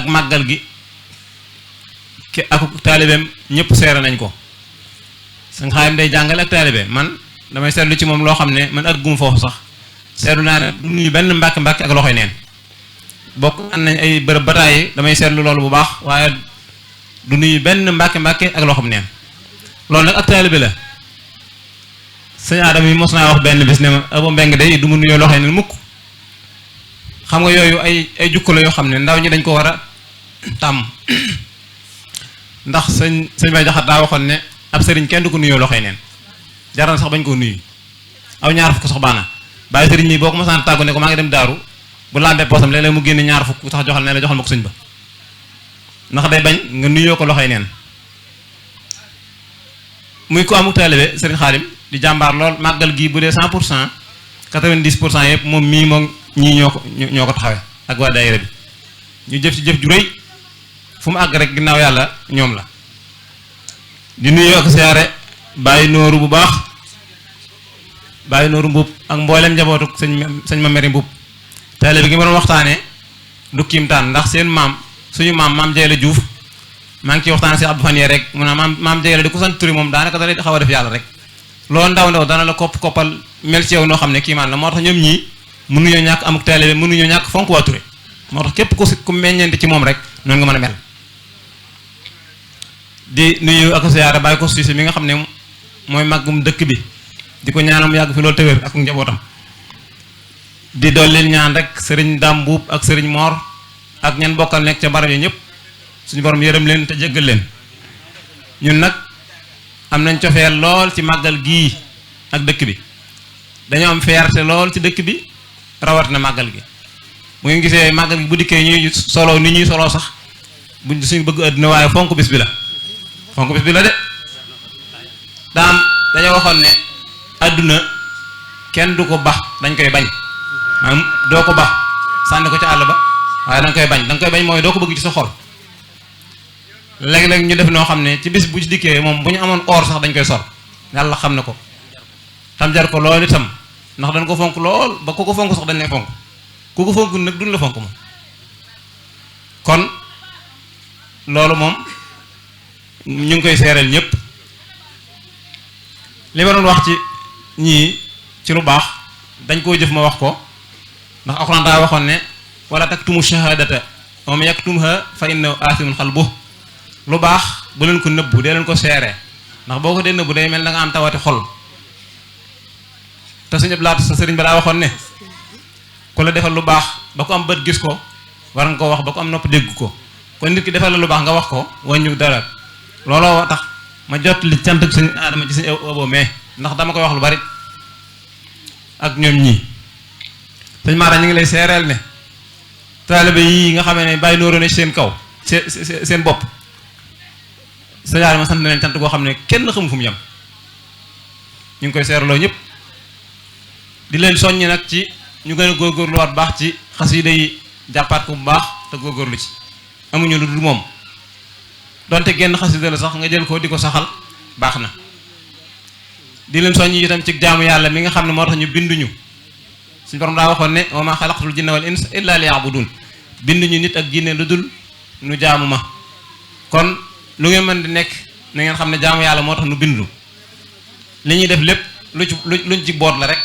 ak màggal gi ak taalibeem ñëpp seere nañ ko sëñ Xaadim day jàngale ak taalibe man damay seetlu ci moom loo xam ne man ak gum foofu sax seetlu naa ne du nuyu benn mbàkke mbàkke ak loxoy neen bokk nañ ay bërëb bataay damay seetlu loolu bu baax waaye du nuyu benn mbàkke mbàkke ak loxoom neen loolu nag ak taalibe la sëñ Adama yi mos naa wax benn bis ne ma Abo Mbeng day du mu nuyoo loxoy neen mukk xam nga yooyu ay jukko la yoo xam ne ndaw ñi dañ ko war a tàmm ndax sëñ Bay Jaxate daa waxoon ne ab sëriñ kenn du ko nuyoo loxoy neen jaral sax bañ koo nuyu aw ñaar fukk sax baana bàyyi sëriñ mi boo ko mosaan tàggu ne ko maa ngi dem daaru bu lambee poosam léeg-léeg mu génne ñaar fukk sax joxal ne la joxal ma ko sëñ ba ndax day bañ nga nuyoo ko loxoy neen muy ko amuk taalibe sëriñ Xaadim di jàmbaar lool màggal gii bu dee 100% 90% yëpp moom mii moom ñii ñoo ko taxawee ak waa daayira bi ñu jëf ci jëf ju rëy fu mu àgg rek ginnaaw yàlla ñoom la di nuyoo ak siyaare bàyyi nooru bu baax bàyyi nooru mbub ak mboolem njabootu sëñ ma meri mbub taalibe bi gi ma doon waxtaanee du kiimtaan ndax seen maam suñu maam Jeyla Juuf maa ngi ciy waxtaane si Abdou Fanier rek mu ne maam Jeyla di ko sant turi moom daanaka da lay xaw a def yàlla rek loolu ndaw dana la koppal mel ci yow noo xam ne kiimaan la moo tax ñoom ñii mënuñoo ñàkk amuk taalibe mënuñoo ñàkk fonk waa Touré moo tax képp ku meññeente ci moom rek noonu nga mën a mel di nuyu ak siyaare bàyyi ko Cissé mi nga xam ne mooy màggum dëkk bi di ko ñaanal mu yàgg fi loolu tëwér ak njabootam di dolli ñaan rek sëriñ Dame Buub ak sëriñ Mor ak ñan bokkal nekk ca barab yi ñëpp suñu borom yërëm leen te jéggal leen ñun nag am nañ cofeel lool ci màggal gii ak dëkk bi dañoo am fierté lool ci dëkk bi rawat na màggal gi mu ngi gisee màggal gi bu dikkee ñuy solo ni ñuy solo sax buñ suñu bëgg àdduna waaye fonk bis bi la de dañoo waxoon ne àdduna kenn du ko bax dañ koy bañ maanaam doo ko bax sànni ko ca àll ba waaye danga koy bañ mooy doo ko bëgg ci sa xol léeg-léeg ñu def noo xam ne ci bis bu ci dikkee moom bu ñu amoon or sax dañ koy sol yàlla xam na ko tam jar ko lool itam ndax dañ ko fonk lool ba ku ko fonk sax dañ lay fonk ku ko fonk nag duñ la fonk moom kon loolu moom ñu ngi koy seereel ñëpp li ma doon wax ci ñii ci lu baax dañ koo jëf ma wax ko ndax alxuraan daa waxoon ne wala taktumu shahadata wa man yaktumha fa innahu aathimun qalbuh lu baax bu leen ko nëbbu dee leen ko seere ndax boo ko dee nëbbu day mel da nga am tawati xol te suñu laata sa sëriñ ba daa waxoon ne ku la defal lu baax ba ko am bët gis ko war nga ko wax ba ko am nopp dégg ko kon nit ki defal la lu baax nga wax ko wàññu dara looloo tax ma jot li cant ak sëñ Adama ci sëñ Abo mais ndax dama koy wax lu bari ak ñoom ñii sëñ Mara ñu ngi lay seereel ne taalibe yi nga xamee ne bàyyi nooroo ne seen kaw seen bopp sëñ Adama sant na leen cant koo xam ne kenn xamu fu mu yem ñu ngi koy seeraloo ñëpp di leen soññi nag ci ñu gën a góorgóorluwaat baax ci xasida yi jàppaat ko bu baax te góorgóorlu ci amuñu lu dul moom donte genn xasida la sax nga jël ko di ko saxal baax na di leen soññi itam ci jaamu yàlla mi nga xam ne moo tax ñu binduñu suñu borom daa waxoon ne wa maa xalaqtul jinna wal insa illa liya'budun binduñu nit ak jinne lu dul nu jaamu ma kon lu ngeen mën di nekk na ngeen xam ne jaamu yàlla moo tax nu bindu li ñuy def lépp luñ ci boot la rek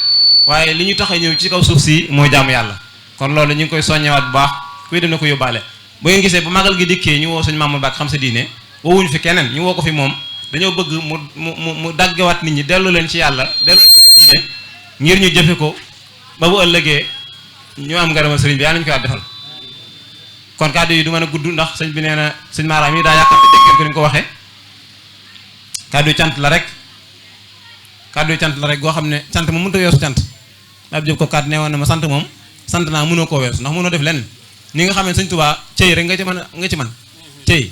waaye li ñu tax a ñëw ci kaw suuf si mooy jaamu yàlla kon loolu ñu ngi koy soññewaat bu baax kuy dem na ko yóbbaale bu ngeen gisee bu magal gi dikkee ñu woo suñu Mamadou Bakk xam sa diine woowuñu fi keneen ñu woo ko fi moom dañoo bëgg mu daggewaat nit ñi dellu leen ci yàlla dellu leen ci diine ngir ñu jëfe ko ba bu ëllëgee ñu am ngërëmal sëriñ bi yàlla ñu koy defal kon kàddu yi du mën a gudd ndax sëñ bi nee na sëñ maaraam yi daa yàqante dégg ko ni ko waxee kàddu cant la rek goo xam ne cant moom mënut a weesu cant ab jëf ko kàddu nee woon na ma sant moom sant naa mënoo koo weesu ndax mënoo def lenn ni nga xam ne sëñ Tuubaa cëy rek nga ci mën cëy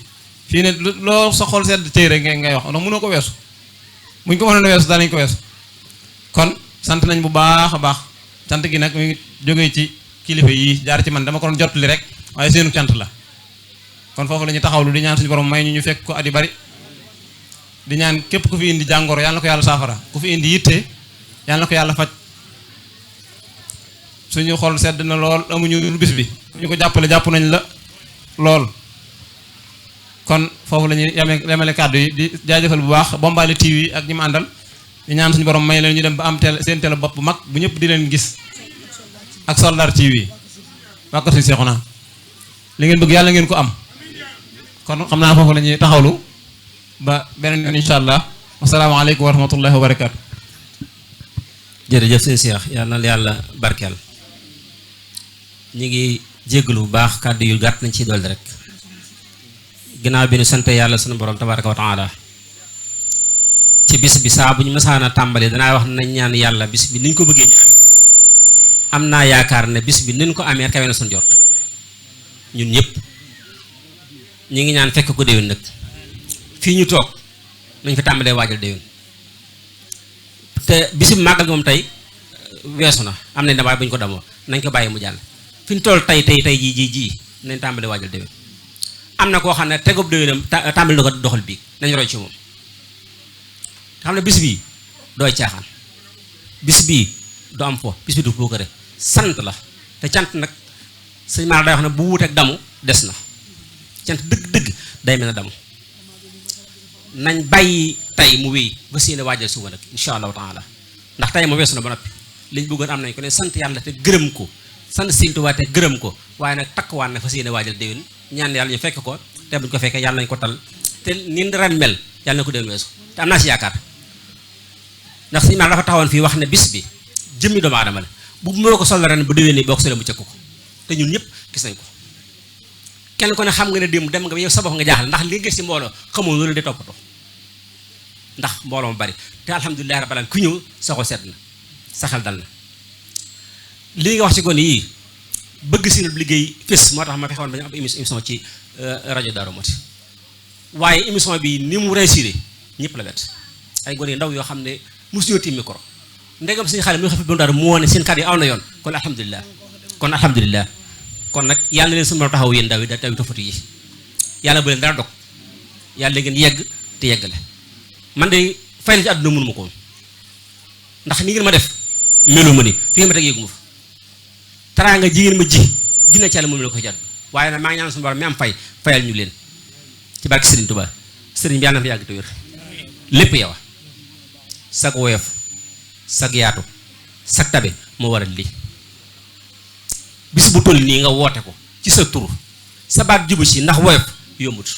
fii ne loo sa xol sedd cëy rek ngay wax ndax mënoo ko weesu buñ ko mënoon a weesu daanañ ko weesu kon sant nañ bu baax a baax cant gi nag mi ngi jógee ci kilifa yi jaar ci man dama ko doon jottali rek waaye seenu cant la kon foofu la ñu taxawlu di ñaan suñu borom may ñu fekk ko at yu bari di ñaan képp ku fi indi jàngoro yàlla na ko yàlla saafara ku fi indi yitte yàlla na ko yàlla faj suñu xol sedd na lool amuñu lu bis bi ñu ko jàppale jàpp nañ la lool. kon foofu la ñuy yemale kàddu yi di jaajëfal bu baax Bombali TV ak ñi mu àndal di ñaan suñu borom may leen ñu dem ba am seen télé bopp bu mag bu ñëpp di leen gis ak Soldar TV waa ko suñu Seexuna li ngeen bëgg yàlla ngeen ko am. kon xam naa foofu la ñuy taxawlu ba beneen yoon incha allah wasalaamaaleykum wa rahmatullahi wa barakaatu. jërëjëf sëñ Cheikh yàlla na yàlla barkeel ñu ngi jégalu bu baax kàddu yu gàtt nañ ciy dolli rek ginnaaw bi nu sant yàlla sunu borom tabaraka wa taala ci bis bi saa bu ñu mësaana tàmbali danaa wax nañ ñaan yàlla bis bi niñ ko bëggee ñu amee ko ne am naa yaakaar ne bis bi niñ ko amee kawe na suñu jort ñun ñëpp ñu ngi ñaan fekk ko déwén nag fii ñu toog nañ fi tàmbalee waajal déwén te bisim màggal moom tey weesu na am nañ damaay bu ñu ko damoo nañ ko bàyyi mu jàll fi ñu toll tey jii nañ tàmbalee waajal déwén am na koo xam ne tegub déwénam tàmbali na ko doxal bii nañ roy ci moom xam ne bis bii dooy caaxaan bis bii du am fo bis bi du boo ko rek sant la te cant nag sëñ Maara day wax ne bu wuuteeg damu des na cant dëgg-dëgg day mel na damu nañ bàyyi tey mu wéy ba séene waajal suba nag insha allahu taala ndax tey mu weesu na ba noppi liñ bëggoon am nañ ko ne sant yàlla te gërëm ko sant Sëñ Tuubaa te gërëm ko waaye nag takkuwaan na fa séene waajal déwén ñaan yàlla ñu fekk ko te buñ ko fekkee yàlla nañ ko tal te ni ren mel yàlla na ko déwén weesu te am naa si yaakaar ndax sëñ Maara dafa taxawoon fii wax ne bis bi jëmmi doomu aadama la bu moo ko sol ren bu déwén nii boo ko solee mu cëkk ko te ñun ñëpp gis nañ ko kenn ko ne xam nga ne démb dem nga ba yow sa bopp nga jaaxal ndax li nga gis ci mbooloo xamoo loolu de toppatoo ndax mbooloo mu bari te alhamdulilah rabbil alamin ku ñëw sa xol seet na sa xel dal na lii nga wax ci gone yii bëgg si liggéey fés moo tax ma fexoon ba ñu am émission ci rajo Darou Mouhty waaye émission bi ni mu réussir ñëpp la bett ay gone yu ndaw yoo xam ne mosu ñoo tiim micro ndegam suñu xale mi nga xam ne bon daal moo ne seen kàddu yi aw na yoon kon alhamdulilah kon nag yàlla na leen suñu borom taxaw yéen ndaw yi da taw tofatu yi yàlla bu leen dara dog yàlla ngeen yegg te yeggale man de fay na ci àdduna mënu ma ko ndax ni ngeen ma def melu ma ni fi ngeen ma teg yéegu ma fa teraanga jigéen ma ji na ci yàlla mënu la ko ci àdduna waaye nag maa ngi ñaan suñu borom mi am fayal ñu leen ci barke Serigne Touba Serigne bi yàlla na fa yàgg te wér lépp yow sag woyof sag yaatu sag tabe moo waral lii bis bu toll nii nga woote ko ci sa tur sa baat jubu si ndax woyof yombut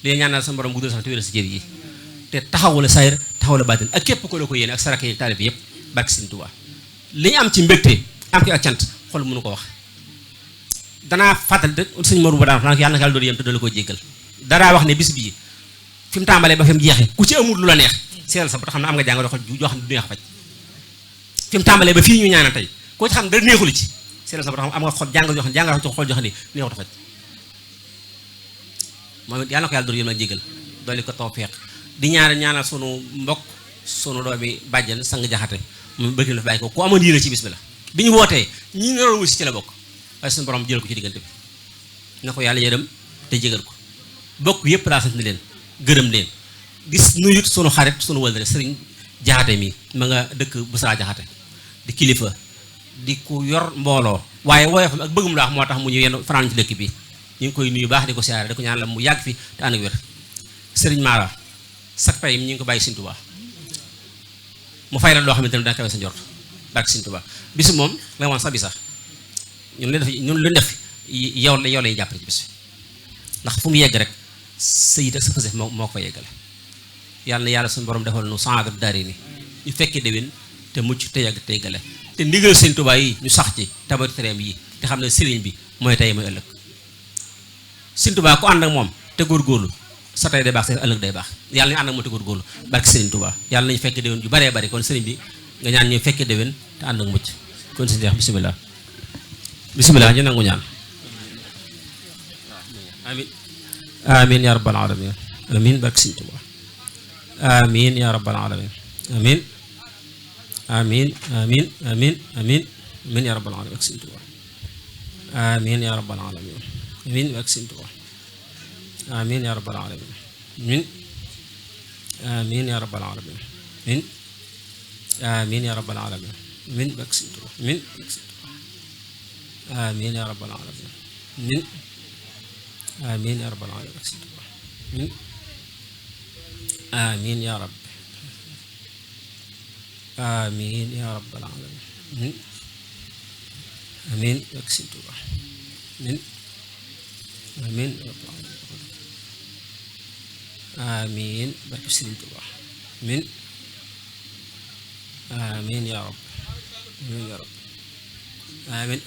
li ñaanal sa borom guddal sax te wéral sa jër yi te taxawula sayr taxawula baatin ak képp ko la ko yéene ak saraka yi taalib yëpp barke Sëriñ Tuubaa li ñu am ci mbégte am ko ak cant xol mënu ko wax danaa fàttali rek sëñ Modou ba daan yàlla na yàlla doon yem te doon la ko jéggal daraa wax ne bis bii fi mu tàmbalee ba fi mu jeexee ku ci amul lu la neex seeral sa ba te xam ne am nga jàngoro xol joo xam ne du neex faj fi mu tàmbalee ba fii ñu ñaanal tey koo ci xam ne dara neexuli ci seeral sa ba te xam am nga xol jàngoro joo xam ne jàngoro xol joo xam ne neexut a faj moom it yàlla na ko yàlla doon yem ak jéggal dolli ko tawfeex di ñaanal sunu mbokk sunu doomi bàjjan sang jaxate mu bëgg la fi bàyyi ko ku amoon yéene ci bis bi la bi ñu wootee ñi naroon wusi ci la bokk waaye suñu borom jël ko ci diggante bi na ko yàlla yërëm te jégal ko bokk yëpp daa sant leen gërëm leen gis nuyut sunu xarit sunu wëldare sëriñ jaxate mi ma nga dëkk bu saa jaxate di kilifa di ku yor mbooloo waaye woyofam ak bëggum laax moo tax mu ñu yenn fanaan ci dëkk bi ñu ngi koy nuyu baax di ko siyaare di ko ñaan la mu yàgg fi te ànd ak wér sëriñ Mara sak pay ñu ngi ko bàyyi Sëriñ Tuubaa mu fay la loo xamante ne dana kawe sa njort barke Sëriñ Tuubaa bisu moom la woon sax bi sax ñun lu def yow lay jàppale ci bis ndax fu mu yegg rek sa yit ak sa fësef moo ko fa yeggale yàlla na yàlla suñu borom defal nu sangat dari ni ñu fekkee déwén te mucc te yegg te yeggale te ndigal Sëriñ Tuubaa yi ñu sax ci tabat tereem yi te xam ne sëriñ bi mooy tey mooy ëllëg Sëriñ Tuubaa ku ànd ak moom te góorgóorlu sa tey day baax sa ëllëg day baax yàlla nañu ànd ak moom te góorgóorlu barke Sëriñ Tuubaa yàlla nañu fekkee déwén yu baree bari kon sëriñ bi nga ñaan ñu fekkee déwén te ànd ak mucc kon si neex bismillah ñu nangu ñaan amin amin ya rabbal alamin amin barke Sëriñ Tuubaa amin ya rabbal alamin amin amin amin amin amin amin ya rabbal alamin barke Sëriñ Tuubaa amin ya rabbal alamin amin barke Sëriñ Tuubaa amin ya rabbal alamin amin amin ya rabbal alamin amin amin ya rabbal alamin amin barke Sëriñ Tuubaa amin amin ya rabbal alamin amin amin ya rabbal alamin amin ya rab amin ya rabbal alamin amin ak Sëñ Tuuba amin amin ya rabbal alamin amin barke Sëñ Tuuba amin amin ya rab amin ya rab amin